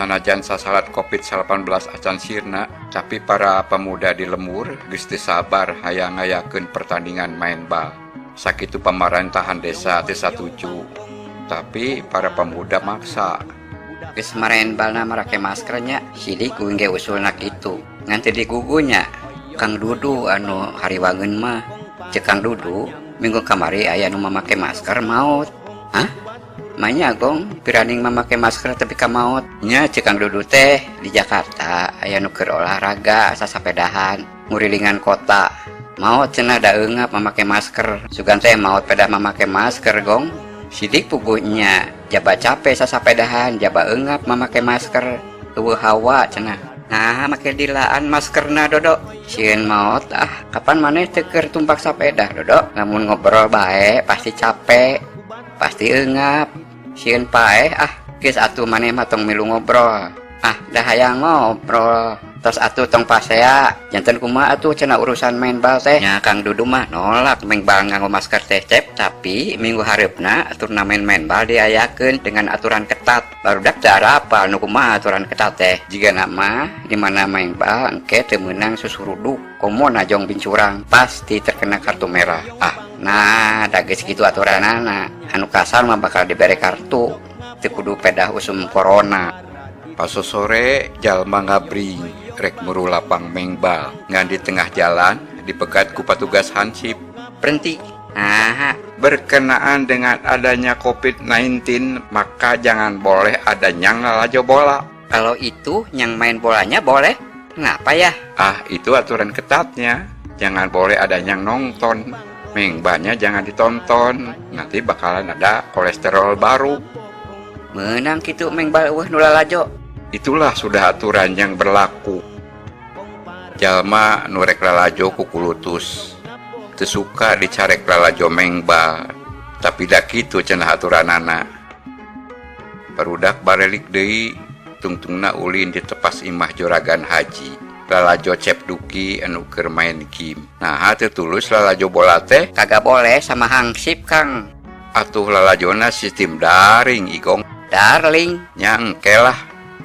Sanajan sasalat Covid-19 acan sirna, tapi para pemuda di lembur geus teu sabar hayang ngayakeun pertandingan main bal. Sakitu pamarintahan desa teu satuju, tapi para pemuda maksa. Geus maraen balna marake masker nya, sidik kuing ge usulna kitu. Ngan teu digugu nya. Kang Dudu anu hariwangeun mah. Ceuk Kang Dudu, minggu kamari aya nu mamake masker maot. Hah? Manya, Gong, piraning mamake masker tapi ka maot? Nya, ceuk Kang Dudu teh di Jakarta aya nu keur olahraga sasapedahan ngurilingan kota. Maot cenah, da eungap mamake masker. Sugan teh maot pedah mamake masker, Gong. Sidik pugunya, jaba capek sasapedahan, jaba eungap mamake masker, euweuh hawa cenah. Nah, make dilaan maskerna, Dodo? Sieun maot ah. Kapan maneh teu keur tumpak sapeda, Dodo? Lamun ngobrol bae pasti capek, pasti eungap. Sieun paeh ah. Geus atuh, maneh mah tong milu ngobrol. Ah, dah hayang ngobrol. Tos atuh, tong pasea. Janten kumaha atuh cenah urusan main bal teh? Nya, Kang Dudu mah nolak main bal nganggo masker teh, Cep. Tapi minggu hareupna turnamen main bal diayakeun dengan aturan ketat. Barudak teu arapal nu kumaha aturan ketat teh. Jigana mah di mana main bal engke teu meunang susuruduk. Komo najong bincurang pasti terkena kartu merah. Ah, nah, da geus kitu aturanana. Anu kasar mah bakal dibere kartu. Teu kudu pedah usum corona. Pasosore jalma ngabring rek muru lapang mengbal. Ngan di tengah jalan dipegat ku patugas hansip. Berhenti. Nah, Berkenaan dengan adanya COVID-19, maka jangan boleh ada yang lalajo bola. Kalau itu yang main bolanya boleh. Kenapa ya? Ah, itu aturan ketatnya. Jangan boleh ada yang nonton. Mengbalnya jangan ditonton. Nanti bakalan ada kolesterol baru. Meunang kitu mengbal euweuh nu lalajo? Itulah sudah aturan yang berlaku. Jalma nu rek lalajo kukulutus. Teu suka dicarek lalajo mengbal. Tapi da kitu cenah aturanana. Barudak barelik deui, tungtungna ulin di tepas imah Juragan Haji. Lalajo Cep Duki anu keur main game. Nah, teu tulus lalajo bola teh? Kagak boleh sama hansip, Kang. Atuh lalajona sistem daring, Igong. Darling. Nya, engke lah.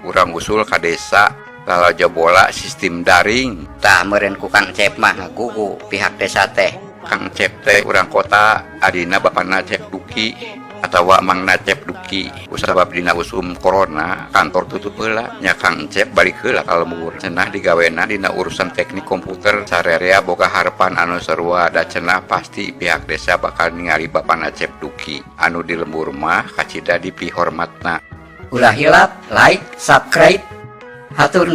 Urang usul ka desa lalajo bola sistem daring. Tah, meureun ku Kang Cep mah ngagugu pihak desa teh. Kang Cep teh urang kota, adina bapana Cep Duki atawa mangna Cep Duki. Kusabab dina usum corona kantor tutup heula, nya Kang Cep balik heula ka lembur. Cenah digawena dina urusan teknik komputer. Sarerea boga harapan anu sarua, da cenah pasti pihak desa bakal ningali bapana Cep Duki anu di lembur mah kacida dipihormatna. Ulah hilap like, subscribe, hatur nuhun.